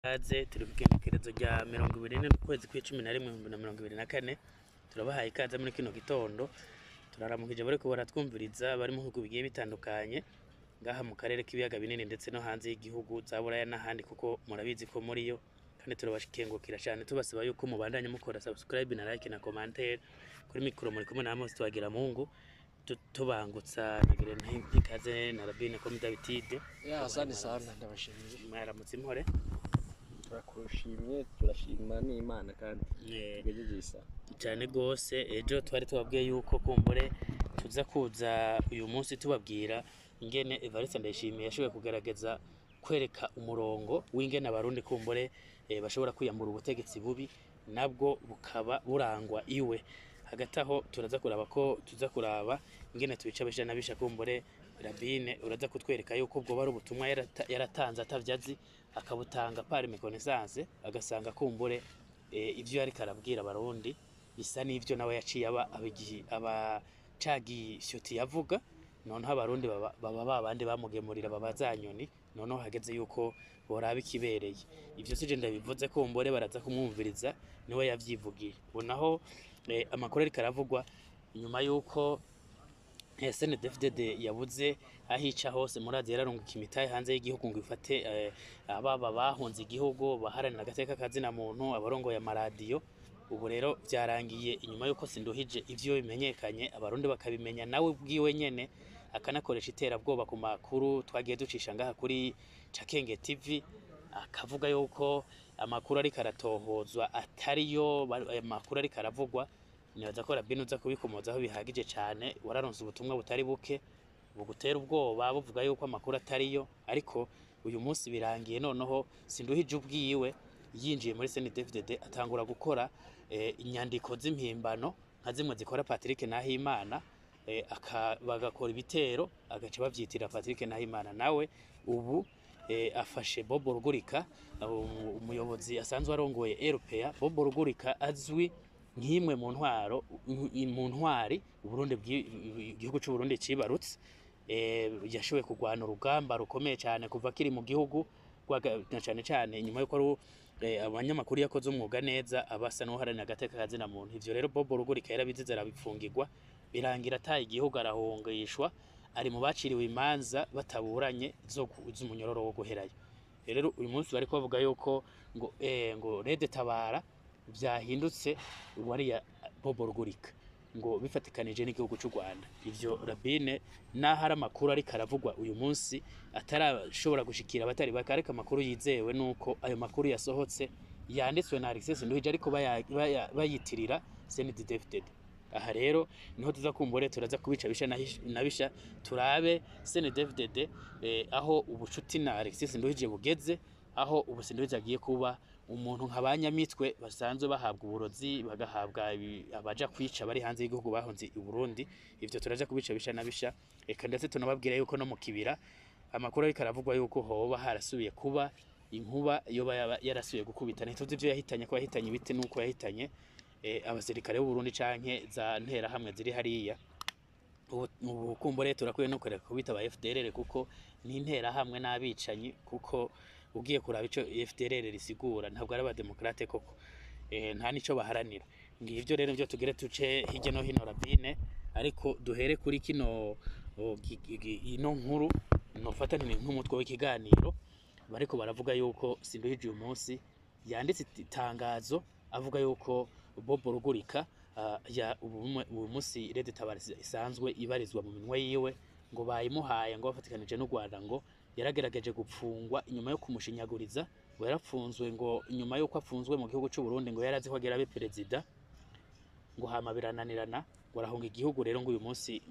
Ikaze turi ku igenekerezo rya 24 ukwezi kw'icumi na rimwe 2024. Turabahaye ikaze muri kino gitondo. Turaramukije bariko baratwumviriza bari mu bihugu bigiye bitandukanye ngaha mu karere k'ibiyaga binini, ndetse no hanze y'igihugu za Buraya n'ahandi, kuko murabizi ko muri yo. Kandi turabakengurukira cyane, tubasaba yuko mubandanya mukora subscribe na like na commentaire. Kuri mikoro muri kumwe na Amos Twagiramungu. Tubangutsa nagire ikaze na Rabine comme d'habitude. Ya, asante sana, ndabashimiye. Mwaramutse impore? Turakushimye, turashima n'Imana kandi tugejeje isaha. Cyane rwose. Ejo twari tubabwiye yuko kumbure tuza kuza uyu munsi tubabwira ingene Evariste Ndayishimiye yashoboye kugaragaza kwereka umurongo w'ingene Abarundi kumbure bashobora kwiyambura ubutegetsi bubi nabwo bukaba burangwa iwe. Hagati aho turaza kuraba ko tuza kuraba ingene tubica bisha na bisha. Kumbure Rabine uraza kutwereka yuko ubwo bari ubutumwa yaratanze atavyazi, akabutanga par méconnaissance, agasanga kumbure ivyo yariko arabwira Abarundi bisa n'ivyo nawe yaciye aba abigihi aba cagishyuti yavuga. Noneho Abarundi baba babandi bamugemurira baba za nyoni. Noneho hageze yuko boraba ikibereye. Ivyo sije ndabivuze, kumbure baraza kumwumviriza, niwe yavyivugiye. Ubu naho amakuru ariko aravugwa inyuma yuko SNDD-FDD yabuze aho ica hose, murazi yararunguka imitahe hanze y'igihugu ngo ifate ababa bahunze igihugu, baharanira agateka kazina muntu, abarongoye amaradiyo. Ubu rero vyarangiye inyuma yuko Sinduhije ivyo bimenyekanye, Abarundi bakabimenya, nawe ubwiwe nyene akanakoresha iterabwoba ku makuru twagiye ducisha ngaha kuri Cakenge TV, akavuga yuko amakuru ariko aratohozwa atariyo amakuru ariko aravugwa. Nibaza ko Rabine uza kubikomozaho bihagije cane. Wararonse ubutumwa butari buke bugutera ubwoba buvuga yuko amakuru atariyo, ariko uyu munsi birangiye. Noneho Sinduhije ubwiwe yinjiye muri CNDD-FDD, atangura gukora inyandiko z'impimbano nka zimwe zikora Patrick Nahimana, bagakora ibitero agaca bavyitira Patrick Nahimana. Nawe ubu afashe Bobo Rugurika, umuyobozi asanzwe arongoye RPA. Bobo Rugurika azwi nk'imwe mu ntwaro, mu ntwari Uburundi igihugu c'u Burundi cibarutse. Yashoboye kurwana urugamba rukomeye cyane kuva akiri mu gihugu, na cane cane inyuma yuko ari abanyamakuru yakoze umwuga neza, abasa n'uharanira agateka kazina muntu. Ivyo rero Bobo Rugurika yarabizize, arabipfungirwa, birangira ataye igihugu, arahungishwa, ari mu baciriwe imanza bataburanye z'umunyororo wo guherayo. Rero uyu munsi bariko bavuga yuko ngo RED Tabara vyahindutse, wariya Bobo Rugurika ngo bifatikanije n'igihugu c'u Rwanda. Ivyo Rabine, naho ari amakuru ariko aravugwa uyu munsi atarashobora gushikira abatari bake, ariko amakuru yizewe nuko ayo makuru yasohotse yanditswe na Alexis Nduhije, ariko bayitirira CNDD-FDD. Aha rero niho tuza kumbure turaza kubica bisha na bisha, turabe CNDD-FDD aho ubucuti na Alexis Nduhije bugeze, aho ubu Sinduhije agiye kuba umuntu nka banyamitwe basanzwe bahabwa uburozi, bagahabwa abaja kwica bari hanze y'igihugu bahunze i Burundi. Ivyo turaja kubica bisha na bisha. Eka ndetse tunababwira yuko no mu kibira amakuru ariko aravugwa yuko hoba harasubiye kuba inkuba yoba yarasubiye gukubita. Ntituzi ivyo yahitanye, ko yahitanye ibiti nuko yahitanye abasirikare b'u Burundi canke za ntera hamwe ziri hariya. Ubu kumbure turakwiye no kureka kubita aba FDLR, kuko ni intera hamwe n'abicanyi, kuko ugiye kuraba ico FDLR risigura, ntabwo ari abademokrate koko, nta nico baharanira. Ngivyo rero byo tugire tuce hirya no hino, Rabine, ariko duhere kuri kino ino nkuru nofata nti nk'umutwe w'ikiganiro. Bariko baravuga yuko Sinduhije uyu munsi yanditse itangazo avuga yuko Bobo Rugurika ya ubu munsi RED Tabara isanzwe ibarizwa mu minwe yiwe, ngo bayimuhaye, ngo bafatikanije n'u Rwanda, ngo yaragerageje gupfungwa inyuma yo kumushinyaguriza, ngo yarapfunzwe, ngo inyuma y'uko afunzwe mu gihugu c'u Burundi ngo yarazi ko agera abe perezida, ngo hama birananirana, ngo arahunga igihugu. Rero ngo uyu munsi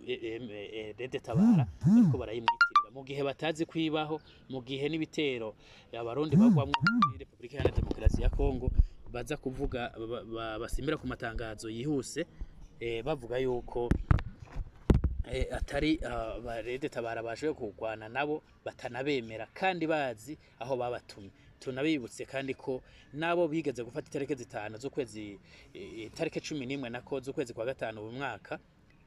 RED Tabara bariko barayimwitirira mu gihe batazi kwibaho, mu gihe n'ibitero Abarundi bagwamwo muri Repubulika Iharanira Demokarasi ya Kongo baza kuvuga basimbira ku matangazo yihuse, bavuga yuko atari ba RED Tabara bashoboye kurwana nabo, batanabemera kandi bazi aho babatumye. Tunabibutse kandi ko nabo bigeze gufata itariki 5 z'ukwezi, itariki 11 nako z'ukwezi kwa gatanu uyu mwaka,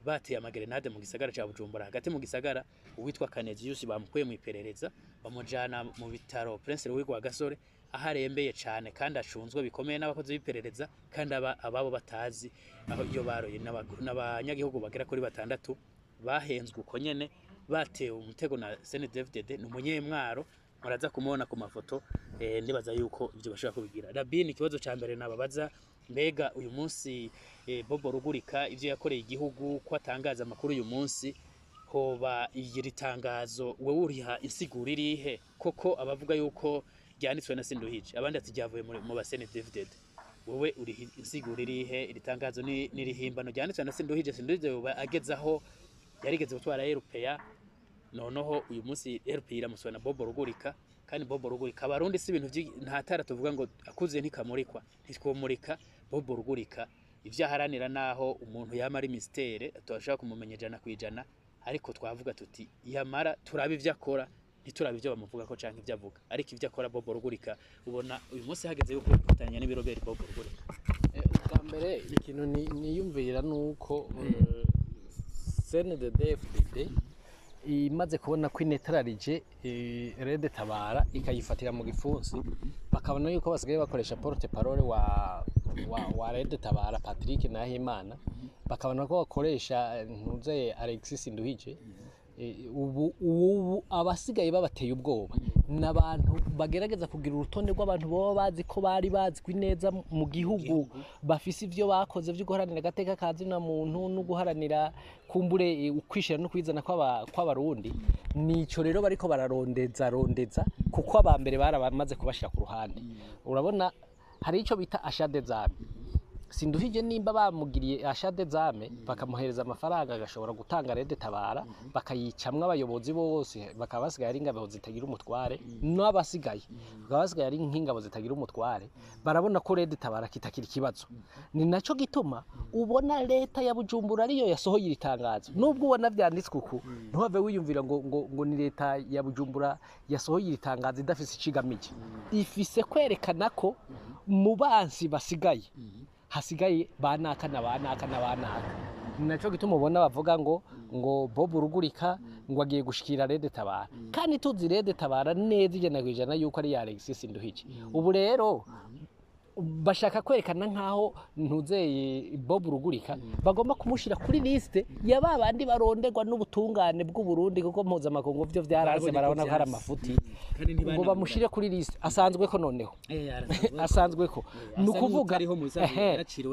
bateye amagerenade mu gisagara ca Bujumbura, hagati mu gisagara. Uwitwa Canesius bamukuye mu iperereza, bamujana mu bitaro Prince Louis Rwagasore. aho arembeye cane kandi acunzwe bikomeye n'abakozi b'iperereza, kandi ababo batazi aho iyo baroye. N'abanyagihugu bagera kuri 6 bahenzwe uko nyene, batewe umutego na CNDD-FDD. Ni umunyemwaro, muraza kumubona ku mafoto. Ndibaza yuko ivyo bashobora kubigira. Rabini, ikibazo ca mbere nababaza, mbega uyu munsi Bobo Rugurika ivyo yakoreye igihugu, ko atangaza amakuru uyu munsi, hoba iri tangazo wewe uriha insiguro irihe? Koko abavuga yuko ryanditswe na Sinduhije, abandi ati ryavuye mu ba CNDD-FDD, wewe uriha insiguro irihe? Iri tangazo ni nirihimbano ryanditswe na Sinduhije? Sinduhije yoba ageze aho yarigeze gutwara RPA, noneho uyu munsi RPA iramuswa na Bobo Rugurika. Kandi Bobo Rugurika, abarundi si ibintu ntatara tuvuga ngo akuze ntikamurikwa, ntitwomurika Bobo Rugurika ivyo aharanira, naho umuntu yama ari mystère, turashaka kumumenya 100%, ariko twavuga tuti yamara turabe ivyo akora, ntiturabe ivyo bamuvuga ko canke ivyo avuga. Ariko ivyo akora Bobo Rugurika, ubona uyu munsi hageze yuko gufatanya n'ibiroberi Bobo Rugurika? Ubwa mbere ikintu niyumvira nuko CNDD-FDD imaze kubona ko inetararije Rede Tabara ikayifatira mu gifunsi, bakabona yuko basigaye bakoresha porte parole wa Rede Tabara Patrick Nahimana, bakabona ko bakoresha ntuze Alexis Nduhije. Ubu abasigaye babateye ubwoba n'abantu bagerageza kugira urutonde rw'abantu baba bazi ko bari bazwi neza mu gihugu, bafise ivyo bakoze vyo guharanira agateka ka zina muntu no guharanira kumbure ukwishira no kwizana kw'abarundi. Nico rero bariko bararondeza rondeza, kuko abambere barabamaze kubashira ku ruhande. Urabona hari ico bita achat des armes. Sinduhije nimba bamugiriye achat des armes, bakamuhereza amafaranga agashobora gutanga Rede Tabara, bakayicamwa abayobozi bose, bakaba basigaye ari ingabo zitagira umutware, n'abasigaye bakaba basigaye ari nk'ingabo zitagira umutware. Barabona ko Rede Tabara kitakiri ikibazo. Ni naco gituma ubona leta ya Bujumbura ariyo yasohoye iri tangazo. Nubwo ubona vyanditswe uku, ntuhave wiyumvira ngo ni leta ya Bujumbura yasohoye iri tangazo idafise icigamije. Ifise kwerekana ko mu bansi basigaye hasigaye banaka na banaka na banaka. Ni naco gituma ubona bavuga ngo Bob Rugurika ngo agiye gushikira Rede Tabara, kandi tuzi Rede Tabara neza 100% yuko ari ya Alexis Nduhije. Ubu rero bashaka kwerekana nkaho ntuzeye Bob Rugurika bagomba kumushira kuri liste ya babandi baronderwa n'ubutungane bw'u Burundi, kuko mpuzamakungu vyo vyaranse, barabona ko hari amafuti, ngo bamushire kuri liste asanzwe ko noneho asanzwe ko ni ukuvuga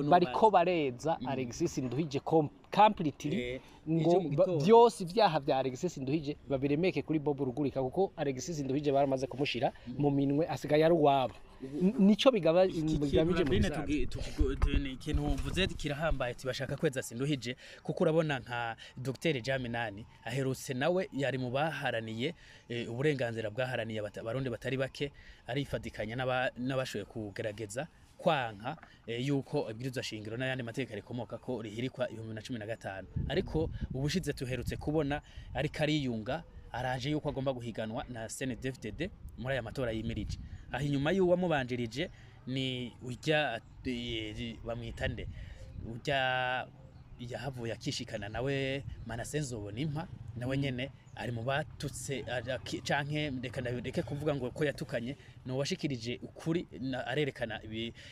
bariko bareza Alexis Nduhije completely, ngo byose ivyaha vya Alexis Nduhije babiremeke kuri Bob Rugurika, kuko Alexis Nduhije baramaze kumushira mu minwe, asigaye ari uwabo. Nico bigamije mu ikintu mvuze kirahambaye, tibashaka kweza Sinduhije, kuko urabona nka Dr Jaminani aherutse nawe yari mu baharaniye uburenganzira bwaharaniye abarundi batari bake, arifadikanya n'abashoboye kugerageza kwanka yuko ibwirizwa shingiro n'ayandi mategeko rikomoka ko rihirikwa 2015. Ariko ubushize tuherutse kubona ariko ariyunga, araje yuko agomba guhiganwa na CNDD-FDD muri aya matora yimirije. Aho inyuma y'uwo mubanjirije ni ujya bamwita nde, ujya yahavuye akishikana nawe Manase Nzobonimpa, nawe nyene ari mu batutse canke reka kuvuga ngo ko yatukanye, ni uwashikirije ukuri, arerekana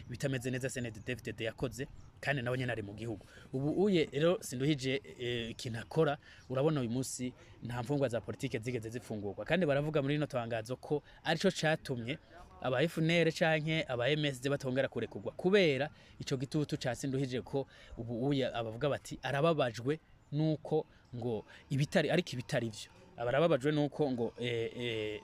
bitameze neza CNDD-FDD yakoze, kandi nawe nyene ari mu gihugu. Ubu uye rero Sinduhije ikintu akora, urabona uyu munsi nta mfungwa za politike zigeze zifungurwa, kandi baravuga muri rino tangazo ko arico catumye aba FNL canke aba MSD batongera kurekurwa, kubera ico gitutu ca Sinduhije, ko ubu uye abavuga bati arababajwe nuko ngo ibitari, ariko ibitari vyo abarababajwe nuko ngo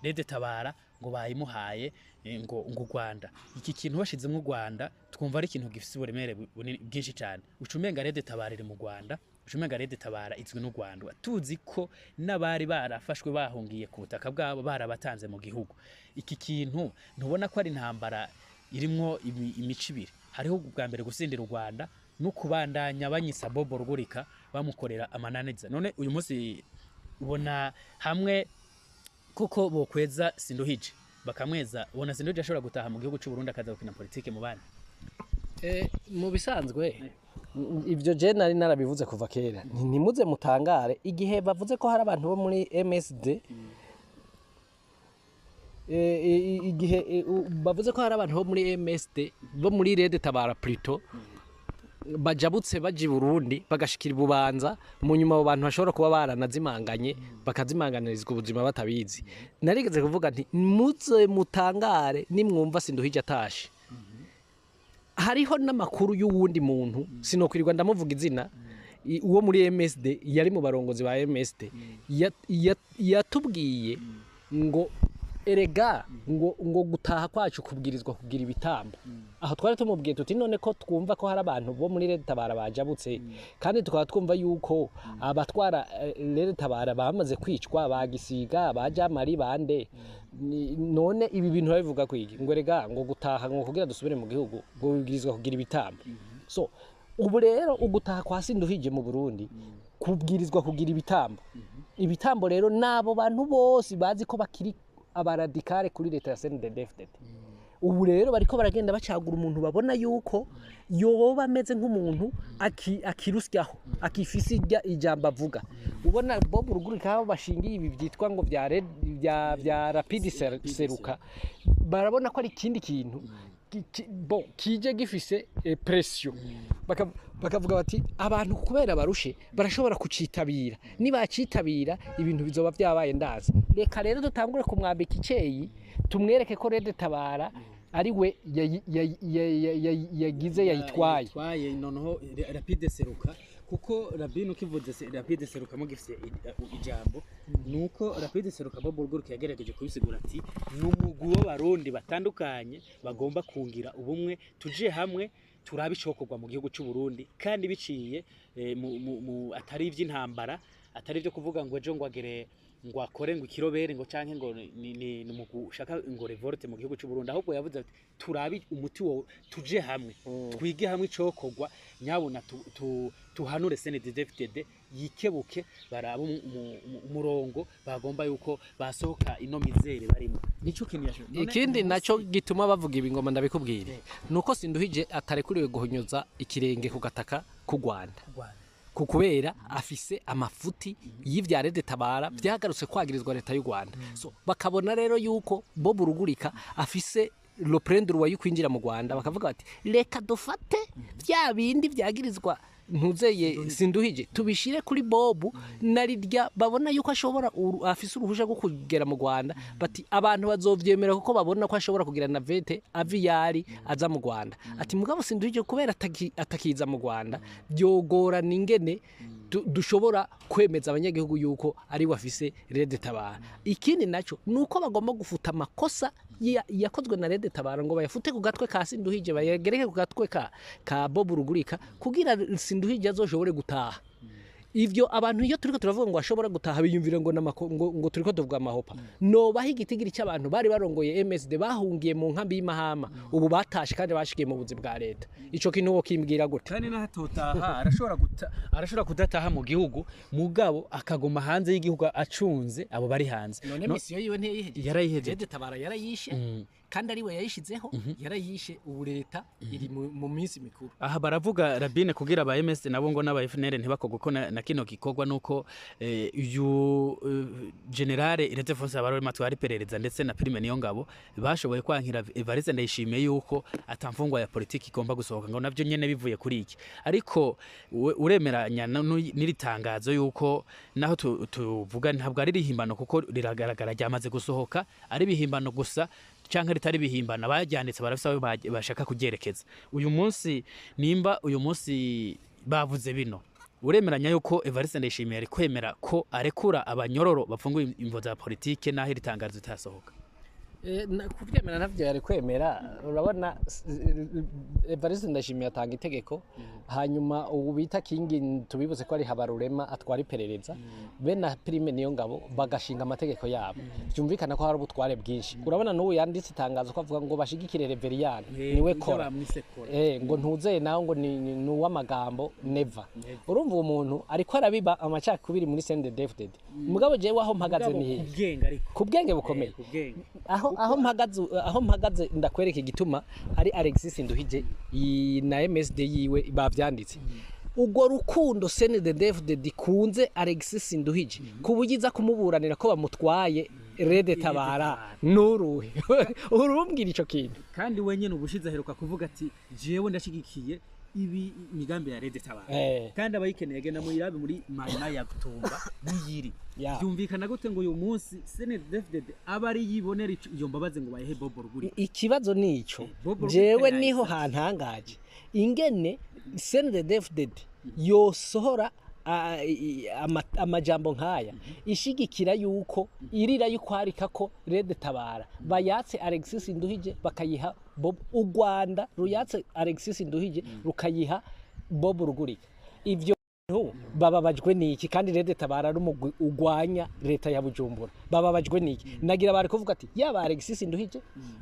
Rede Tabara ngo bayimuhaye ngo Rwanda. Iki kintu bashizemo Rwanda twumva ari ikintu gifise uburemere bwinshi cyane. Ucumenga Rede Tabara iri mu Rwanda, ucumenga Rede Tabara izwi n'u Rwanda. Tuzi ko n'abari barafashwe bahungiye ku butaka bwabo barabatanze mu gihugu. Iki kintu ntubona ko ari intambara irimwo imico ibiri. Hariho ubwa mbere gusindira u Rwanda no kubandanya banyisa Bobo Rugurika bamukorera amananiza. None uyu munsi ubona hamwe kuko bokweza Sinduhije bakamweza, ubona Sinduhije ashobora gutaha mu gihugu cy'u Burundi akaza gukina politike mu bandi? Mu bisanzwe ibyo je nari narabivuze kuva kera, ntimuze mutangare igihe bavuze ko hari abantu bo muri MSD Igihe bavuze ko hari abantu bo muri MSD, bo muri RED Tabara plutôt, bajabutse baja i Burundi bagashikira Ibubanza, mu nyuma abo bantu bashobora kuba baranazimanganye, bakazimanganirizwa ubuzima batabizi. Narigeze kuvuga nti: "Muze mutangare nimwumva Sinduhije atashe." Hariho n'amakuru y'uwundi muntu, sinokwirirwa ndamuvuga izina, uwo muri MSD, yari mu barongozi ba MSD, yatubwiye ngo: "Erega ngo gutaha kwacu kubwirizwa kugira ibitambo." Aho twari tumubwiye tuti: "None ko twumva ko hari abantu bo muri RED Tabara bajabutse, kandi tukaba twumva yuko abatwara RED Tabara bamaze kwicwa, bagisiga ba Jamari bande, none ibi bintu babivuga kwigi?" Ngo: "Erega ngo gutaha, ngo kugira dusubire mu gihugu, ngo bibwirizwa kugira ibitambo." So ubu rero ugutaha kwa Sinduhije mu Burundi kubwirizwa kugira ibitambo. Ibitambo rero nabo bantu bose bazi ko bakiri abaradikare kuri leta ya CNDD-FDD. Ubu rero bariko baragenda bacagura umuntu babona yuko yoba ameze nk'umuntu akirusyaho, akifise irya ijambo avuga. Ubona Bob Rugurika, aho bashingiye ibi byitwa ngo vya rapide seruka, barabona ko ari ikindi kintu bon, kije gifise pression. Bakavuga bati: "Abantu kubera barushe barashobora kucitabira, nibacitabira ibintu bizoba vyabaye ndazi. Reka rero dutangure kumwambika iceyi, tumwereke ko RED Tabara ari we yagize yayitwaye." Yayitwaye. Noneho rapide seruka, kuko rabine ukivuze rapide seruka mugifise ijambo, nuko rapide seruka Bob Rugurika yagerageje kubisigura ati: "Ni umugwi w'abarundi batandukanye bagomba kungira ubumwe, tuje hamwe turabe icokorwa mu gihugu c'u Burundi, kandi biciye mu atari ivy'intambara, atari ivyo kuvuga ngo ejo ngo agere ngo akore ngo ikirobere ngo canke ngo ni umugwi ushaka ngo révolte mu gihugu c'u Burundi." Ahubwo yavuze ati: "Turabe umuti wo tuje hamwe, twige hamwe icokorwa, nyabuna tuhanure CNDD-FDD yikebuke, barabe umurongo bagomba yuko basohoka ino misère barimo." Nico kintu yashoboye. Ikindi naco gituma bavuga ibi, ngoma ndabikubwire, nuko Sinduhije atarekuriwe guhonyoza ikirenge ku gataka k'u Rwanda, ku kubera afise amafuti y'ivya RED Tabara vyagarutse kwagirizwa leta y'u Rwanda. So bakabona rero yuko Bob Rugurika afise le plein droit yo kwinjira mu Rwanda, bakavuga bati: "Reka dufate vya bindi vyagirizwa ntuzeye Sinduhije, tubishire kuri Bob." Narirya babona yuko ashobora afise uruhusha rwo kugera mu Rwanda, bati abantu bazovyemera kuko babona ko ashobora kugira navette ava iyari aza mu Rwanda. Ati: "Mugabo Sinduhije kubera atakiza mu Rwanda, byogorana ingene dushobora kwemeza abanyagihugu yuko ari we afise RED Tabara." Ikindi naco nuko bagomba gufuta amakosa yakozwe na RED Tabara, ngo bayafute ku gatwe ka Sinduhije, bayagereke ku gatwe ka Bob Rugurika, kugira Sinduhije azoshobore gutaha. Ivyo abantu iyo turiko turavuga ngo ashobora gutaha, biyumvira ngo ngo turiko tuvuga amahopa. Nobaho igitigiri cy'abantu bari barongoye MSD bahungiye mu nkambi y'Imahama, ubu batashe kandi bashikiye mu buzi bwa leta. Ico kintu wo kimbwira gute? Kandi n'ahatotaha arashobora kudataha mu gihugu, mugabo akaguma hanze y'igihugu acunze abo bari hanze. None mission yiwe ntiyayihejeje? Yarayihejeje. RED Tabara yarayishe, kandi ari we yayishizeho, yarayishe. Ubu leta iri mu minsi mikuru. Aha baravuga rabine kugira aba MS nabo ngo n'aba FNL ntibakogwe ko na kino gikorwa, nuko uyu général Ildefonse Habarurema twari iperereza ndetse na Prime Niyongabo bashoboye kwankira Evariste Ndayishimiye yuko atamfungwa ya politiki igomba gusohoka, ngo navyo nyene bivuye kuri iki. Ariko uremeranya n'iri tangazo yuko naho tuvuga ntabwo ari rihimbano, kuko riragaragara ryamaze gusohoka, ari bihimbano gusa canke ritari bihimbana, bajyanditse barafise aho bashaka kuryerekeza. Uyu munsi, nimba uyu munsi bavuze bino, uremeranya yuko Evariste Ndayishimiye ari kwemera ko arekura abanyororo bafunguye imvo za politike, naho iri tangazo ritasohoka? Kuvyemera navyo yari kwemera. Urabona Evariste Ndayishimiye atanga itegeko, hanyuma ubu bita Kingi, tubibutse ko ari Habarurema atwara iperereza, be na Prime Niyongabo bagashinga amategeko yabo. Byumvikana ko hari ubutware bwinshi. Urabona n'ubu yanditse itangazo ko avuga ngo bashigikire Reveriyani, niwe kora ngo ntuzeye nawe ngo ni uw'amagambo neva. Urumva uwo muntu ariko arabiba amacakubiri muri CNDD-FDD. Mugabo jewe aho mpagaze ni hehe? Kubwenga ariko. Ku bwenge bukomeye. Kubwenga. Aho mpagaze ndakwereka igituma ari Alexis Nduhije na MSD yiwe bavyanditse. Ubwo rukundo CNDD-FDD ikunze Alexis Nduhije ku buryo iza kumuburanira ko bamutwaye. Red Tabara nuruhe? Urumbwira ico kintu. Kandi wenyine ubushize aheruka kuvuga ati jewe ndashigikiye ibi migambi ya Red Tabara, kandi abayikeneye genda muyirabe muri Marima ya Gutumba niyiri. Byumvikana gute ngo uyu munsi CNDD-FDD aba ari yibonera iyo mbabazi ngo bayihe Bob Rugurika? Ikibazo nico. Bob Rugurika Jewe yahise niho hantangaje ingene CNDD-FDD yosohora amajambo nkaya ishigikira yuko irira yukwarika ko Red Tabara bayatse Alexis Nduhije bakayiha Bob, u Rwanda ruyatse Alexis Nduhije rukayiha Bob Rugurika. Ivyo bintu bababajwe niki? Kandi Red Tabara ari umugwi ugwanya leta ya Bujumbura, bababajwe niki? Nagira bari kuvuga ati yaba Alexis Nduhije,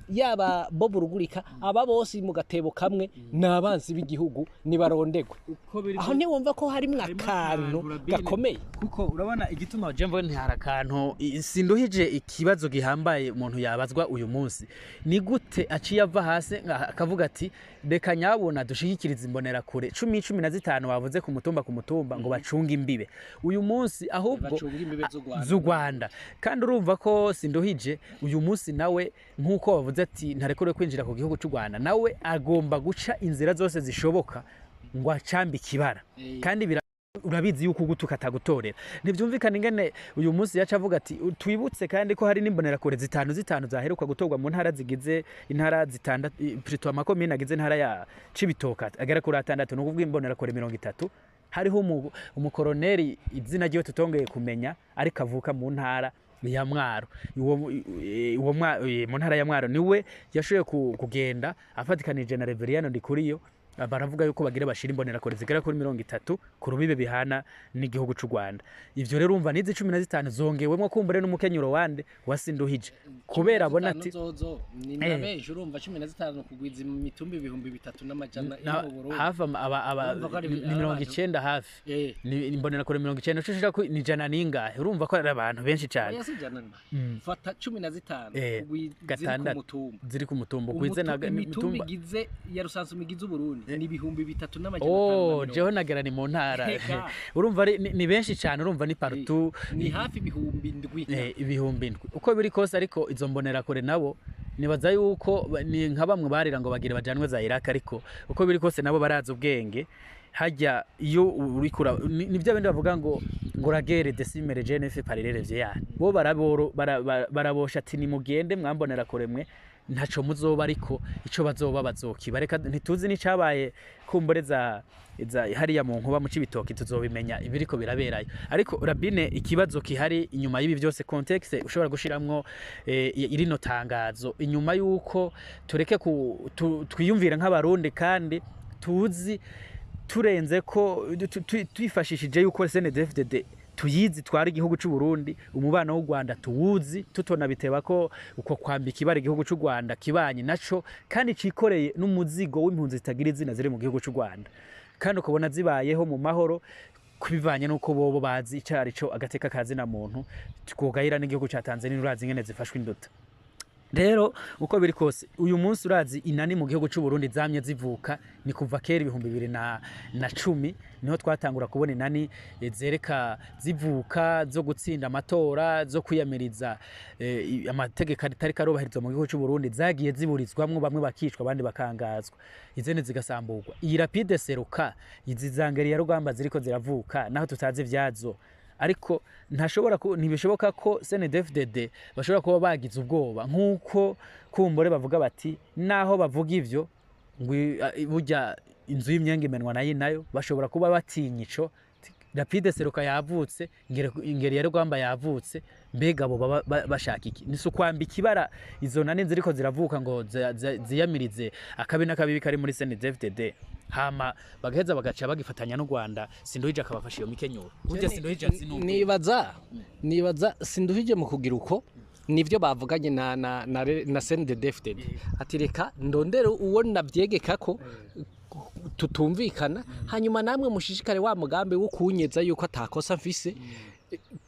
yaba Bob Rugurika, aba bose mu gatebo kamwe ni abansi b'igihugu, nibarondegwe. Uko biri Aho ntiwumva ko harimwo harimo akantu Rabine. gakomeye? Kuko urabona igituma je mbona ntihari akantu sinduhije ikibazo gihambaye umuntu yabazwa uyu munsi ni gute aciye ava hasi akavuga ati reka nyabona dushigikirize imbonerakure cumi cumi na zitanu bavuze ku mutumba ku mutumba ngo bacunge imbibe uyu munsi, ahubwo Bacunge imbibe z'u Rwanda. Z'u Rwanda. Kandi urumva ko Sinduhije uyu munsi nawe nk'uko bavuze ati ntarekuriwe kwinjira ku gihugu cy'u Rwanda, nawe agomba guca inzira zose zishoboka ngo acambe ikibara. Kandi urabizi yuko ugutuka atagutorera. Ntibyumvikana ingene uyu munsi yaca avuga ati twibutse kandi ko hari n'imbonerakure zitanu zitanu zaheruka gutorwa mu ntara zigize intara zitandatu, plutôt amakomine agize intara ya Cibitoke agera kuri atandatu, ni ukuvuga imbonerakure 30. Hariho umukoroneri izina ryiwe tutongeye kumenya ariko avuka mu ntara ya Mwaro, uwo mu ntara ya Mwaro niwe yashoboye kugenda afatikanije na Reveriyano Ndikuriyo, baravuga yuko bagira bashira imbonerakure zigera kuri 30 ku rubibe bihana n'igihugu c'u Rwanda. Ivyo rero urumva n'izi 15 zongewemwo kumbure n'umukenyuro wande wasinduhije kubera abona ati zozo ni nabeje. Urumva 15 kugwiza imitumba 3400 iri mu Burundi. Hafi aba Urumva ko ari ni mirongo abantu. icenda hafi. Ni imbonerakure 90 ucushira ko ni ijana n'ingahe? Urumva ko ari abantu benshi cane. Oya, si ijana na fata 15 kugwiza ziri ku gatandatu. mutumba. Ziri ku mutumba ugwize na Umutu- imitumba imitumba igize ya rusanzu igize Uburundi ni 3550. Oh, jeho nagera ni mu ntara. Eka. Urumva ni benshi cyane, urumva ni partout. Ni hafi 7000. 7000 uko biri kose. Ariko izo mbonerakure nabo nibaza yuko ni nka bamwe barira ngo bagire bajanwe za Iraq, ariko uko biri kose nabo barazi ubwenge. Hajya iyo urikura ni bya bindi bavuga ngo la guerre décime les jeunes fait parler les vieillards. Bo baraboro barabosha ati nimugende mwambonerakure mwe, ntaco muzoba, ariko ico bazoba bazokiba. Reka ntituzi n'icabaye kumbure za hariya mu Nkuba mu Cibitoki, tuzobimenya ibiriko biraberayo. Ariko Rabine, ikibazo kihari inyuma y'ibi byose, contexte ushobora gushiramwo irino tangazo, inyuma yuko tureke twiyumvira nk'abarundi kandi tuzi turenze ko twifashishije yuko CNDD-FDD tuyizi twara igihugu c'u Burundi, umubano w'u Rwanda tuwuzi, tutona biteba ko uko kwambika ibara igihugu c'u Rwanda kibanye naco kandi cikoreye n'umuzigo w'impunzi zitagira izina ziri mu gihugu c'u Rwanda, kandi ukabona zibayeho mu mahoro kubivanye n'uko bobo bazi ico arico agateka kazina muntu, twogayira n'igihugu ca Tanzania, urazi ingene zifashwe induta. Rero uko biri kose uyu munsi urazi inani mu gihugu c'u Burundi zamye zivuka ni kuva kera 2010 niho twatangura kubona inani zereka zivuka zo gutsinda amatora, zo kwiyamiriza amategeko atari karubahirizwa mu gihugu c'u Burundi, zagiye ziburizwamwo, bamwe bakicwa abandi bakangazwa, izindi zigasamburwa. Iyi Rapide Seruka, izi zangeri ya rugamba ziriko ziravuka naho tutazi ivyazo, ariko ntashobora ntibishoboka ko CNDD-FDD bashobora kuba bagize ubwoba nk'uko kumbure bavuga bati naho bavuga ivyo ngo burya inzu y'imyenge imenwa nayo nayo bashobora kuba batinya ico Rapide Seruka yavutse, ingeri ya rugamba yavutse. Mbega abo baba bashaka iki? Ni ukwambika ibara izo nani ziriko ziravuka ngo ziyamirize akabi n'akabibi kari muri CNDD-FDD, hama bagaheza bagaca bagifatanya n'u Rwanda, Sinduhije akabafasha iyo mikenyuro. Burya Sinduhije azi n'ubwenge. Nibaza Sinduhije mu kugira uko nivyo bavuganye na CNDD-FDD ati reka ndondere uwo navyegeka ko tutumvikana, hanyuma namwe mushishikare wa mugambi wo kunyeza yuko atakosa mfise,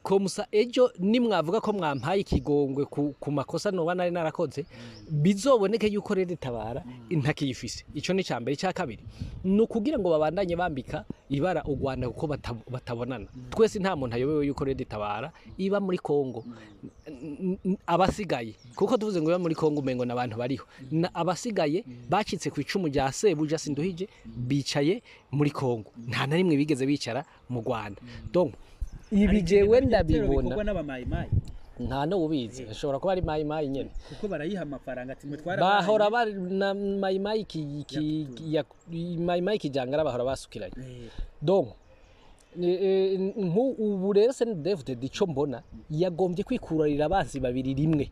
komusa ejo nimwavuga ko mwampaye ikigongwe ku makosa noba nari narakoze, bizoboneke yuko rero itabara ntakiyifise. Ico ni cambere. Icya kabiri ni ukugira ngo babandanye bambika ibara u Rwanda kuko batabonana. Twese nta muntu ayobewe yuko rero itabara iba muri Kongo. Abasigaye, kuko tuvuze ngo biba muri Kongo umengo n'abantu bariho. Abasigaye bacitse ku icumu rya sebuja Sinduhije bicaye muri Kongo, nta na rimwe bigeze bicara mu Rwanda. Donc ibi jewe ndabibona bikorwa n'abamayimayi. Nta n'ubizi, ashobora kuba ari mayimayi nyene. Kuko barayiha amafaranga ati mwe twara Bahora bari na mayimayi mayimayi kijangara, bahora basukiranye. Donc ubu rero CNDD-FDD ico mbona yagombye kwikurarira abansi babiri rimwe,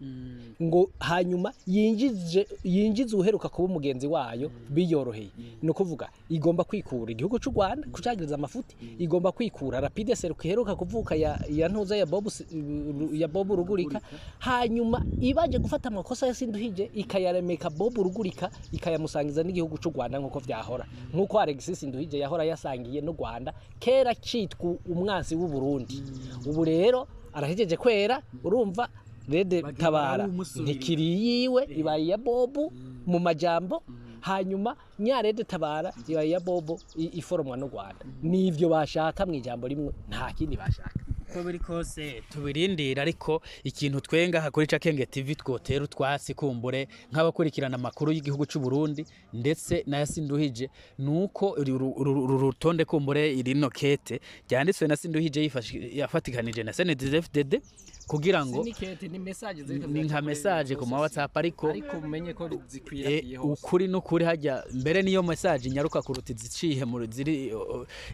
ngo hanyuma yinjize uheruka kuba umugenzi wayo biyoroheye. Ni ukuvuga igomba kwikura igihugu cy'u Rwanda kucagiriza amafuti, igomba kwikura Rapide Seruka iheruka kuvuka ya ntuza ya Bob Rugurika, hanyuma ibanje gufata amakosa ya Sinduhije ikayaremeka Bob Rugurika, ikayamusangiza n'igihugu cy'u Rwanda nk'uko vyahora, nk'uko Alexis Sinduhije yahora yasangiye n'u Rwanda kera citwa umwansi w'u Burundi. Ubu rero arahejeje kwera, urumva Rede Bagira Tabara barawumusubirira. ntikiri yiwe, ibaye iya Bobu mu majambo. Hanyuma nya Rede Tabara ibaye iya Bobo, iforomwa n'u Rwanda. Nivyo bashaka mu ijambo rimwe, nta kindi bashaka. Uko biri kose tubirindira, ariko ikintu twenga kuri Cakenge TV twotera utwatsi kumbure nk'abakurikirana amakuru y'igihugu cy'u Burundi ndetse n'aya Sinduhije, nuko uru rutonde kumbure irino kete ryanditswe na Sinduhije yafatikanije na CNDD-FDD kugira ngo Sinikete, ni message. Ni nka message ku ma WhatsApp, ariko ariko umenye ko zikwiragiye hose. Ukuri n'ukuri hajya mbere niyo message nyaruka kuruta iziciye mu ziri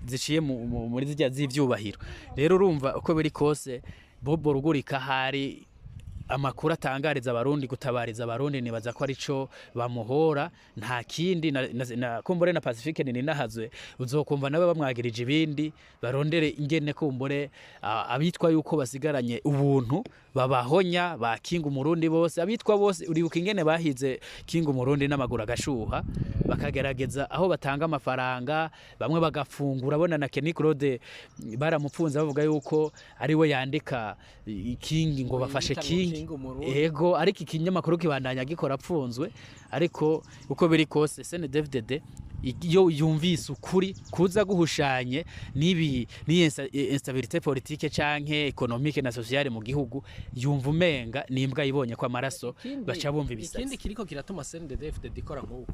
ziciye muri zijya z'ivyubahiro. Rero urumva uko biri kose Bobo Rugurika hari amakuru atangariza abarundi, gutabariza abarundi, nibaza ko arico bamuhora, nta kindi. Na kumbure na Pacifique ni ninahazwe, uzokumva nawe bamwagirije ibindi, barondere ingene kumbure abitwa yuko basigaranye ubuntu babahonya bakinga umurundi bose, abitwa bose. Uribuka ingene bahize kinga umurundi n'amaguru agashuha, bakagerageza aho batanga amafaranga, bamwe bagafungura. Bona na Kenny Claude baramupfunze bavuga yuko ari we yandika kingi ngo bafashe Yita ngo kingi. King Umurundi. Ego, ariko ikinyamakuru kibandanya gikora apfunzwe. Ariko uko biri kose CNDD-FDD iyo yumvise ukuri kuza guhushanye n'ibi n'iyi instabilité politique canke économique na sociale mu gihugu, yumva umenga nimbwa yibonye ko amaraso, baca bumva Ikindi ibisatsi. Kiriko kiratuma CNDD-FDD ikora nk'uko,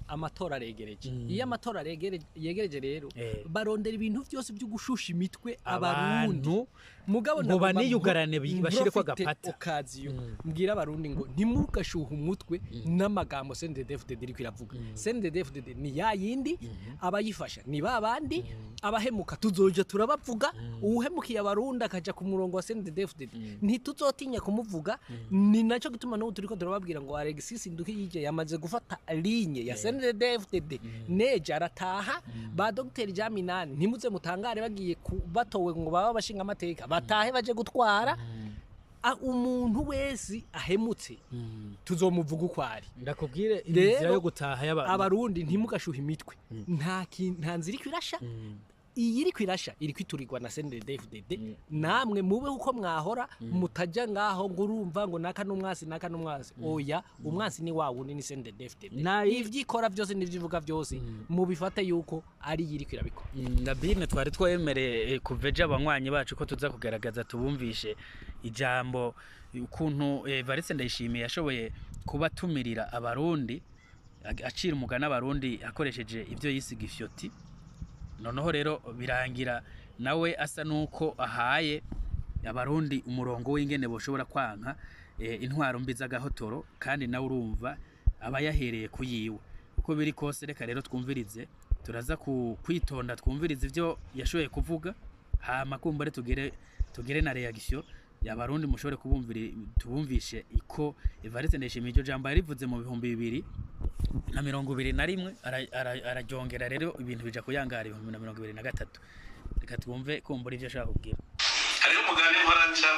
amatora aregereje. Iyo amatora yegereje rero, barondera ibintu byose byo gushusha imitwe abarundi. Abantu Mugabo ngo nagomba baniyugarane bashireko mprofite agapata. Occasion mbwira abarundi ngo ntimugashuhe umutwe n'amagambo CNDD-FDD iriko iravuga. CNDD-FDD ni ya yindi, abayifasha ni ba bandi, abahemuka tuzoja turabavuga. Uwuhemukiye abarundi akaja ku murongo wa CNDD-FDD ntituzotinya kumuvuga. Ni naco gituma n'ubu turiko turababwira ngo Alexis Nduhije yamaze gufata ligne ya CNDD-FDD, neje arataha. Ba Dr Jaminani ntimuze mutangare bagiye batowe ngo baba abashinga amateka, batahe baje gutwara. Umuntu wese ahemutse tuzomuvuga uko ari. Ndakubwire Rero, inzira yo gutaha y'abantu. Abarundi ntimugashuhe imitwe, nta nzira iriko irasha. Iyi iriko irasha iri kwiturirwa na CNDD-FDD. Namwe mube uko mwahora, mutajya ngaho ngo urumva ngo naka n'umwasi, naka n'umwasi. Oya, umwasi ni wa wundi, ni CNDD-FDD. Ivyo ikora byose n'ivyo ivuga byose mubifate yuko ari iyi iriko irabikora. Nabine twari twemereye kuva ejo abanywanyi bacu ko tuza kugaragaza tubumvishe ijambo ukuntu Evariste Ndayishimiye yashoboye kubatumirira abarundi, acira umugani abarundi akoresheje ibyo yisiga ifyoti. Noneho rero birangira nawe asa nuko ahaye abarundi umurongo w'ingene boshobora kwanka intwaro mbi z'agahotoro, kandi nawe urumva aba yahereye ku yiwe. Uko biri kose reka rero twumvirize, turaza kwitonda twumvirize ibyo yashoboye kuvuga, hama kumbure tugere na reaction y'abarundi, mushobore kubumvira tubumvishe iko Evariste Ndayishimiye iryo jambo yarivuze mu 2021, araryongera rero ibintu bija kuyangara 2023. Reka twumve kumbura ivyo ashaka kubwira. Hariho umugani mpora nca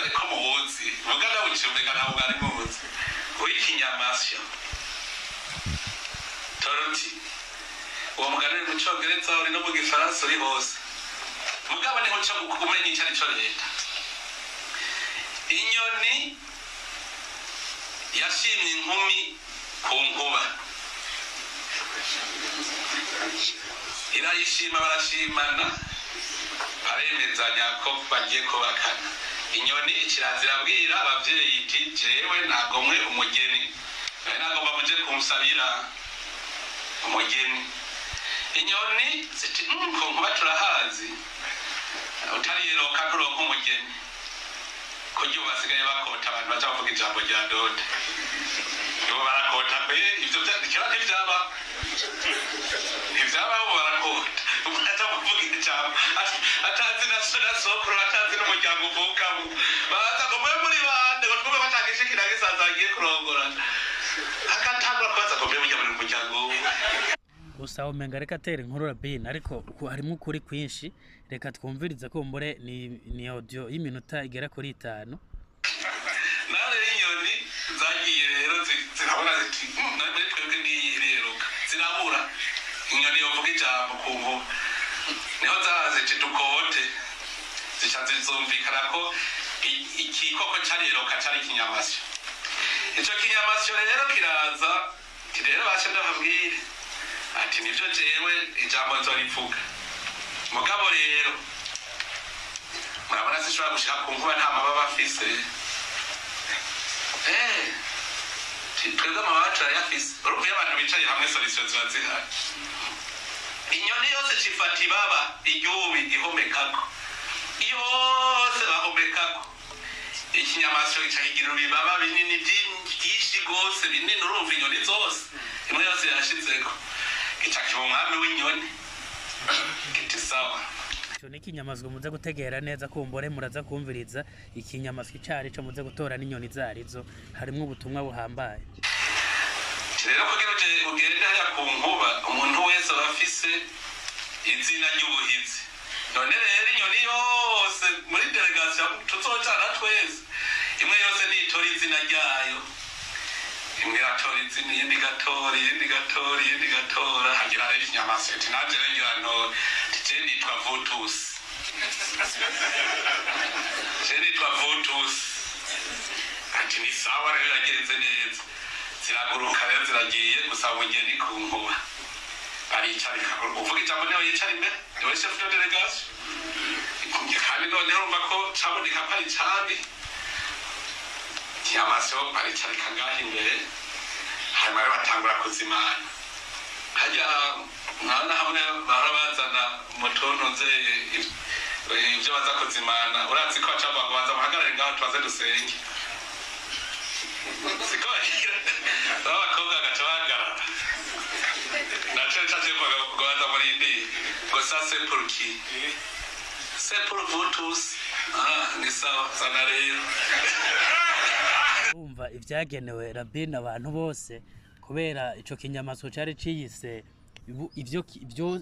ariko muwuzi, umugani awuciye umenga ntawe mwari muwuzi, w'ikinyamasyo toroti. Uwo mugani uri mu Congereza, uri no mu Gifaransa, uri hose, mugabo niho uca umenya ico arico. Leta inyoni yashimye inkumi ku nkuba, irayishima, barashimana. Baremezanya ko bagiye kubakana. Inyoni ikirazira bwira abavyeyi iti: "Jewe nagomwe umugeni, nari nagomba muje kunsabira umugeni." Inyoni ziti: Ku nkuba turahazi, utariyeroka nturonka umugeni." Kurya ubu basigaye bakota abantu, baca bavuga ijambo rya dot, ubu barakota kwe. Ivyo kera ntivyaba, ntivyabaho. Ubu barakota, umuntu aca kuvuga ijambo atazi na so na sokuru, atazi n'umuryango uvukamo. Baza ngo: "Mwe muri bande?" Ngo twumve batangishikira gisaza agiye kurongorana, akatangura kubaza ngo: "Mbe mujya muri muryango wuwe?" Gusa umenga reka atera inkuru Rabine, ariko harimo ukuri kwinshi. Reka twumvirize, kumbure ni audio y'iminota igera kuri 5. Nawe rero inyoni zagiye rero zirabona ziti: Nawe muri twebwe niyi iriruka." Zirabura inyoni yovuga ijambo ku nkuba. Niho zaza ziti: "Dukote." Zica zizumvikana ko ikikoko cariruka cari ikinyamasyo. Ico kinyamasyo rero kiraza ati: "Rero bashe ndababwire," ati: "Nivyo, jewe ijambo nzorivuga, mugabo rero murabona sinshobora gushika ku nkuba nta mababa afise. Twebwe amababa turayafise." Urumva iyo abantu bicaye hamwe, solution ziba zihari. Inyoni yose cifata ibaba iryubi ihomekako, yose bahomekako. Ikinyamasyo gica kigira ibibaba binini byinshi rwose, binini. Urumva inyoni zose, imwe yose yashizeko, gica kiba umwami w'inyoni. Kiti: "Sawa." Ico ni ikinyamasyo muze gutegera neza, kumbure muraza kumviriza ikinyamasyo icari co, muze gutora n'inyoni zarizo. Harimwo ubutumwa buhambaye. Rero kugira ugende hariya ku nkuba, umuntu wese aba afise izina ry'ubuhizi. None rero inyoni yose muri délégation tuzocana twese, imwe yose nitora izina ryayo. Imwe iratora izina, iyindi igatora, iyindi igatora, iyindi igatora. Hagira rero ikinyamasyo iti: "Nanje rero ngira ntore." Ati: "Je nitwa Vutusi, je nitwa Vutusi." Ati: "Ni sawa rero, yagenze neza." Ziraguruka rero, ziragiye gusaba umugeni ku nkuba. Baricarika, uvuga ijambo niwe yicara imbere, niwe chef de délégation. Kandi noneho urumva ko caboneka ko ari cabi kinyamasyo. Baricarika ngaho imbere, hanyuma rero batangura kuzimana. Harya nkana hamwe bahora bazana mu tuntu nze ibyo baza kuzimana, urazi ko baca bavuga ngo: "Baza muhagarare ngaho, tubaze dusenge." Siko bagira? Abakobwa bagaca bahagarara, naco ca kivuga ngo: "Baza murindire." Ngo: "Ça c'est pour qui?" "C'est pour vous tous." "Ah, ni sawa, zana rero." Urumva ivyagenewe Rabine abantu bose, kubera ico kinyamasyo cari ciyise ivyo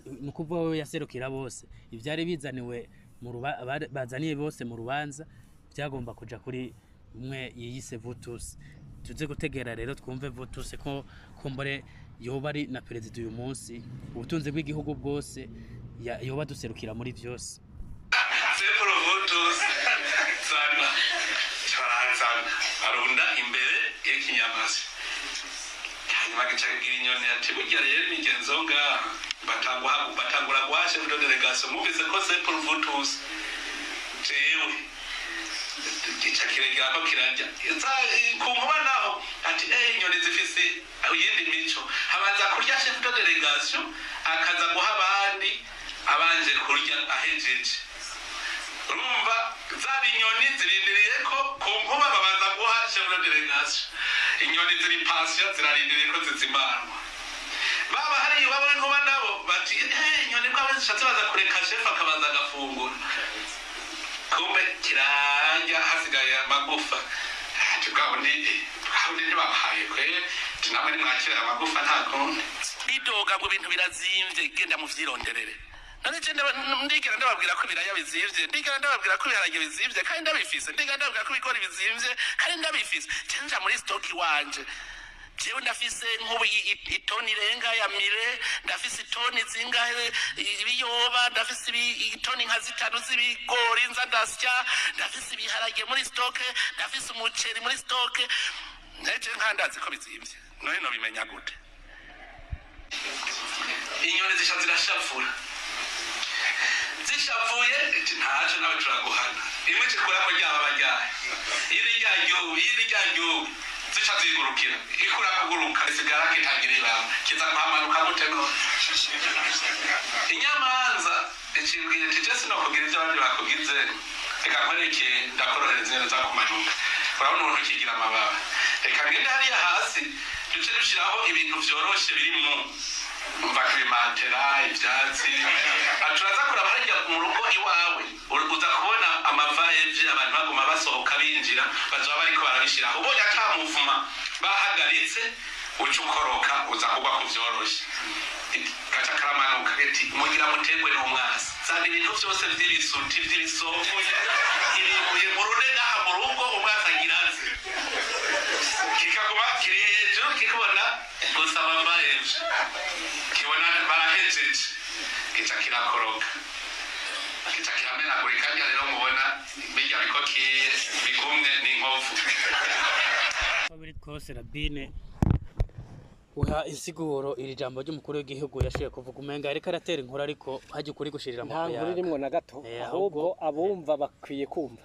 ni ukuvuga we yaserukira bose. Ivyari bizaniwe mu bazaniye bose mu rubanza byagomba kuja kuri umwe yiyise Vutusi. Tuze gutegera rero twumve Vutusi ko kumbure yoba ari na perezida uyu munsi, ubutunzi bw'igihugu bwose yoba duserukira muri vyose. "C'est pour vous tous, zana." Barazana, barunda imbere y'ikinyamasyo. Hanyuma gica kigira inyoni ati: "Burya rero imigenzo ngaha, batangura guha chef de délégation. Mwumvise ko c'est pour vous tous, jewe." Gica kiregera ko kirarya. Ku nkuba naho ati: "Eh, inyoni zifise iyindi mico, habanza kurya chef de délégation, akaza guha abandi abanje kurya ahejeje." Urumva zaba inyoni zirindiriye ko ku nkuba babanza guha chef de délégation. Inyoni ziri patient, zirarindiriye ko zizimanwa. Baba hari iwabo w'inkuba nabo bati: "Eh, inyoni ko zishatse baza kureka chef akabanza agafungura." Kumbe kirarya, hasigaye amagufa. Ati: "Bwa bundi, bwa bundi ntibabahaye kwe." Ati: "Namwe nimwakira aya magufa, nta kundi." Bidoga ngo ibintu birazimvye, genda muvyironderere. None je ndigera ndababwira ko ibiraya bizimvye? Ndigera ndababwira ko ibiharage bizimvye kandi ndabifise? Ndigera ndababwira ko ibigori bizimvye kandi ndabifise? Je nja muri stock iwanje, jewe ndafise nk'ubu itoni irenga ya mire, ndafise itoni zingahe ibiyoba, ndafise itoni nka 5 z'ibigori nza ndasya, ndafise ibiharage muri stock, ndafise umuceri muri stock. Neje nkandazi ko bizimvye, none nobimenya gute? Inyoni zisha zirashavura. Zishavuye iti ntaco, nawe turaguhana. Imwe ikurako ryaba baryaye, iyindi ryaryuwe, iyindi ryaryuwe, zica zigurukira, ikura kuguruka isigara kitagira ibanga, kiza kuhamanuka gute none? Inyamanza icibwira iti: "Je sinokugira ivyo abandi bakugize, reka nkwereke, ndakorohereza ingene uza kumanuka. Urabona umuntu kigira amababa, reka ngende hariya hasi duce dushiraho ibintu vyoroshe biri mu umva ibimatera, ivyatsi. Turaza kuraba harya mu rugo iwawe, uza kubona amavayeje, abantu baguma basohoka binjira, bazoba bariko barabishiraho. Ubonye ata muvuma bahagaritse, uca ukoroka, uza kugwa ku vyoroshe." Gaca karamanuka iti: "Mugira mutegwe n'umwasi, zana ibintu vyose vy'ibisuti, vy'ibisofu, ibibuye murune ngaha mu rugo." Umwasi agira aze, kikaguma kiri hejuru, kikubona gusa amavayeje, kibona barahejeje, kica kirakoroka, kica kiramenagurika. Harya rero mubona birya bikokiye bigumye n'inkovu. Uko biri kose, Rabine, uha insiguro iri jambo ry'umukuru w'igihugu yashoboye kuvuga, umenga ariko aratera inkuru, ariko hajya ukuri gushirira mu Nta nkuru kuyaga. irimwo na gato. Ahubwo ahubwo abumva bakwiye kumva.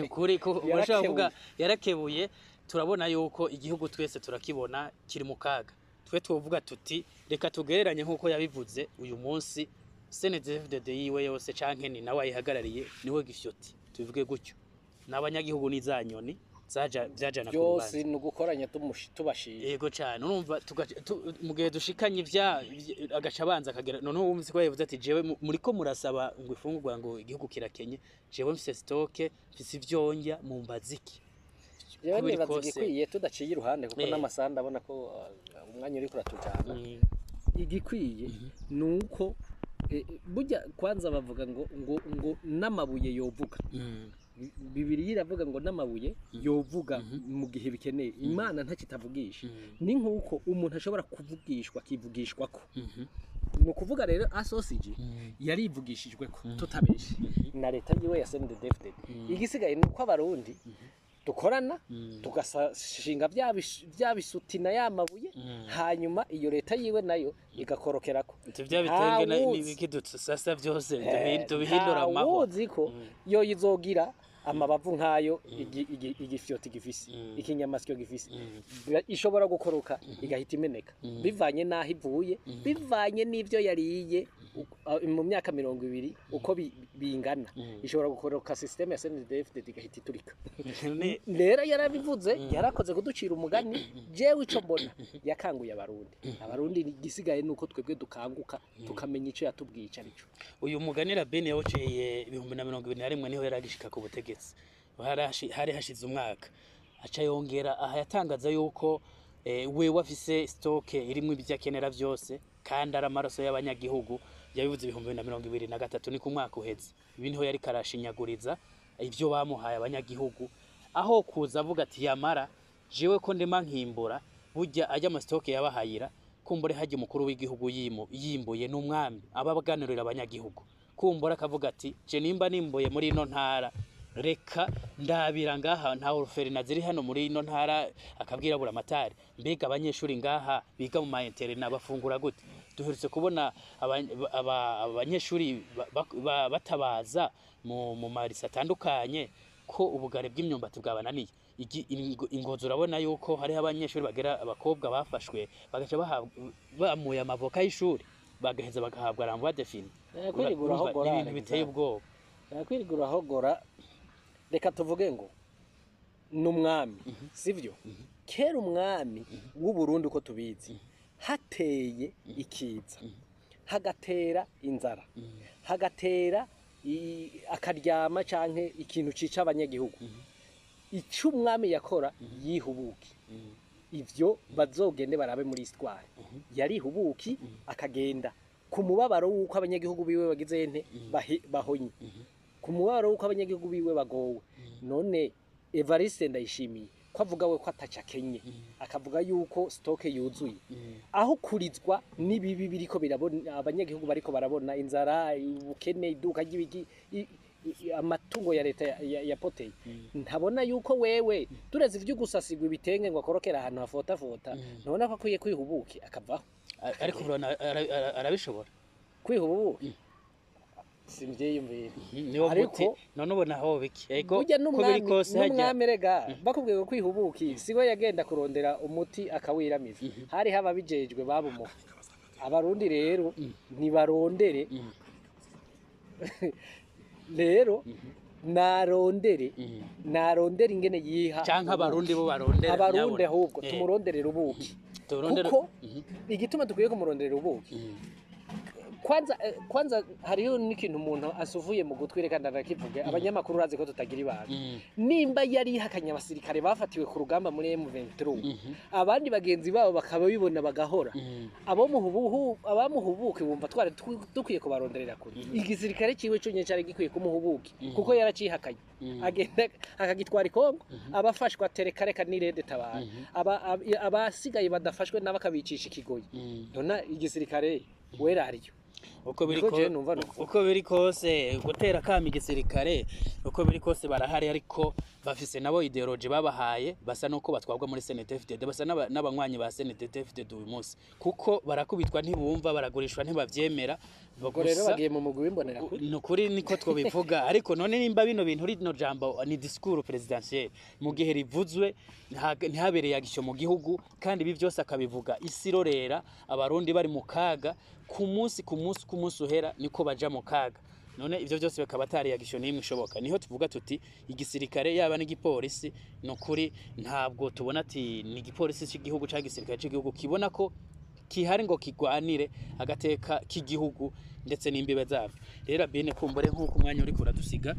Ukuri ko Yarakebuye. urashobora kuvuga yarakebuye. Turabona yuko igihugu twese turakibona kiri mu kaga. Twe tuvuga tuti reka tugereranye nk'uko yabivuze uyu munsi, CNDD-FDD yiwe yose canke ni nawe ayihagarariye, niwe gifyoti, tubivuge gutyo, n'abanyagihugu ni za nyoni zaja vyajana ku Byose rubanza. Ni ugukoranya tubashima. Yego cyane. Urumva mu gihe dushikanye agaca abanza akagera noneho wumvise ko yavuze ati: "Jewe muriko murasaba ngo ifungurwa, ngo igihugu kirakenye, jewe mfise stock, mfise ivyo ndya, mumbaza iki?" Jewe Uko biri nibaza kose. igikwiye tudaciye iruhande, kuko n'amasaha ndabona ko umwanya uriko uratujana. Igikwiye ni uko burya kwanza bavuga ngo n'amabuye yovuga. Bibiliya iravuga ngo n'amabuye yovuga mu gihe bikeneye. Imana ntakitavugisha. Ni nk'uko umuntu ashobora kuvugishwa, akivugishwa ko ni ukuvuga rero asosiji yarivugishijwe ko tutabeshe na leta yiwe ya CNDD-FDD. Igisigaye ni uko abarundi dukorana, tugashinga bya bisuti na ya mabuye, hanyuma iyo leta yiwe nayo igakorokerako. Ivyo bya bitenge Ntawuzi. n'ibiki sasa byose tubihindura amahwa. Ntawuzi ko yo izogira amabavu nk'ayo igifyoti gifise, ikinyamasyo gifise. Ishobora gukoroka igahita imeneka, bivanye n'aho ivuye, bivanye n'ibyo yariye mu myaka 20 uko bingana. Ishobora gukoroka, système ya CNDD-FDD igahita iturika. Rero yarabivuze, yarakoze kuducira umugani. Jewe ico mbona, yakanguye abarundi. Abarundi igisigaye nuko twebwe dukanguka, tukamenya ico yatubwiye ico arico. Uyu mugani Rabine yawuciye 2021, niho yari agishika ku butegetsi. Hari hashize umwaka. Aca yongera aha yatangaza yuko wewe afise stock irimwo ibyo akenera byose kandi ari amaraso y'abanyagihugu. Yabivuze 2023, ni ku mwaka uheze. Ibi niho yari karashinyaguriza ibyo bamuhaye abanyagihugu, aho kuza avuga ati: "Yamara jewe ko ndema nkimbura." Burya ajya ama stock yabahayira, kumbure hajya umukuru w'igihugu yimbuye n'umwami aba aganurira abanyagihugu, kumbura akavuga ati: "Je nimba nimbuye muri ino ntara, reka ndabira ngaha nta orphelinat ziri hano muri ino ntara." Akabwira buramatari: "Mbega abanyeshuri ngaha biga mu ma internat bafungura gute?" Duherutse kubona abanyeshuri batabaza mu marisa atandukanye ko ubugari bw'imyumbati bwabananiye. Ingozi urabona yuko hariho abanyeshuri bagera abakobwa bafashwe, bagaca bamuye amavoka y'ishuri, bagaheza bagahabwa renvoi défini. Kwirigura Urumva, hogora, ni ibintu biteye ubwoba. Kwirigura hogora. Reka tuvuge ngo ni umwami, sivyo? Kera umwami w'u Burundi, uko tubizi, hateye ikiza, hagatera inzara, hagatera akaryama canke ikintu cica abanyagihugu, icyo umwami yakora yihubuki. Ivyo bazogende barabe muri histoire. Yarihubuki, akagenda ku mubabaro w'uko abanyagihugu biwe bagize nte bahonye, ku mubabaro w'uko abanyagihugu biwe bagowe. None Evariste Ndayishimiye ko avuga we ko ataca akenye, akavuga yuko stock yuzuye, aho kurizwa n'ibibi biriko birabona abanyagihugu, bariko barabona inzara, ubukene, iduka ry'ibiki, amatungo ya leta yapoteye, ntabona yuko wewe tureze ivyo gusasigwa ibitenge ngo akorokera ahantu hafotafota? Ntubona ko akwiye kwihubuki akavaho? Ariko urabona arabishobora. Kwihubuki. Simvyiyumvira. Niwo Ariko- muti none ubona aho biki ego Burya ko biri n'umwami, kose hajya n'umwami rega bakubwiye ko kwihubuki siwe yagenda kurondera umuti akawiramiza, hariho ababijejwe babumuha. Abarundi rero ntibarondere, rero narondere, narondere ingene yiha Canke abarundi bo barondera abarundi nyabuna. Ahubwo tumuronderera ubuki. Turonderera- Kuko igituma dukwiye kumuronderera ubuki, kwanza hariho n'ikintu umuntu asuvuye mu gutwi, reka ndanakivuge, abanyamakuru urazi ko tutagira ibanga. Nimba yari yihakanye abasirikare bafatiwe ku rugamba muri M23, abandi bagenzi babo bakaba bibona bagahora, abo muhubuhu abamuhubuke bumva twari dukwiye kubaronderera kure. Igisirikare ciwe cyonyine cyari gikwiye kumuhubuke, kuko yaracihakanye, agenda akagitwara i Kongo, abafashwe atereka reka nirede tabara, abasigaye badafashwe nabo akabicisha ikigoyi. None igisirikare werariyo Uko biri Niko ko jewe numva nuko. Uko biri kose, gutera kama igisirikare, uko biri kose barahari, ariko bafise nabo idéologie babahaye, basa nuko batwagwa muri CNDD-FDD, basa n'abanywanyi ba CNDD-FDD uyu munsi, kuko barakubitwa ntibumva, baragurishwa ntibavyemera. Ubwo rero Gusa- bagiye mu mugwi w'imbonerakure. Ni ukuri niko twobivuga, ariko none nimba bino bintu, rino jambo ni discours présidentiel, mu gihe rivuzwe ntihabereye agisho mu gihugu, kandi ibi byose akabivuga isi irorera, abarundi bari mu kaga ku munsi ku munsi, ku munsi uhera niko baja mu kaga. None ivyo byose bikaba atari agisho n'imwe ishoboka, niho tuvuga tuti igisirikare yaba n'igipolisi, ni ukuri ntabwo tubona ati ni igipolisi cy'igihugu cyangwa igisirikare cy'igihugu kibona ko kihari ngo kigwanire agateka k'igihugu ndetse n'imbibe zabyo. Rero bine kumbure nk'uko umwanya uri kuradusiga,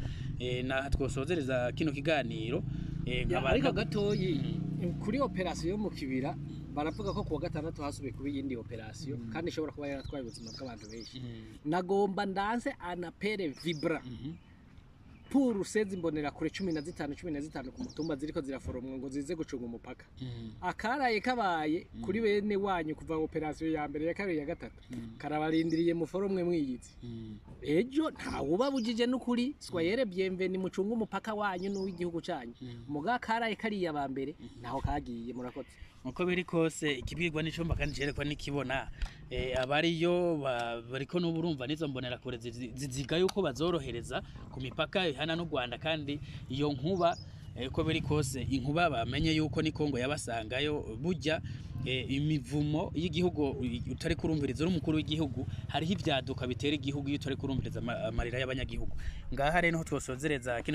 naha twosozereza kino kiganiro, Ariko gatoyi kuri opération yo mu Kibira, baravuga ko kuwa gatandatu hasubiye kuba iyindi opération, kandi ishobora kuba yaratwaye ubuzima bw'abantu benshi. Nagomba ndanse un appel vibrant pour seize imbonerakure 15 15 ku mutumba ziriko ziraforomwa ngo zize gucunga umupaka. Akaraye kabaye kuri bene wanyu kuva opération ya mbere, ya kabiri, ya gatatu, karabarindiriye muforomwe mwiyizi. Ejo ntawubabujije n'ukuri, soyez les bienvenus, mucunge umupaka wanyu n'uw'igihugu canyu, muga karaye kariya ba mbere ntaho kagiye. Murakoze. Uko biri kose, ikibwirwa n'icumba kandi cerekwa n'ikibona. Abariyo bariko n'ubu urumva n'izo mbonerakure ziziga yuko bazorohereza ku mipaka ihana n'u Rwanda, kandi iyo nkuba, uko biri kose inkuba bamenye yuko ni Kongo yabasangayo. Burya imivumo y'igihugu utari kurumviriza uri umukuru w'igihugu, hariho ivyaduka bitera igihugu iyo utari kurumviriza amarira y'abanyagihugu. Ngaha rero niho twosozereza kino.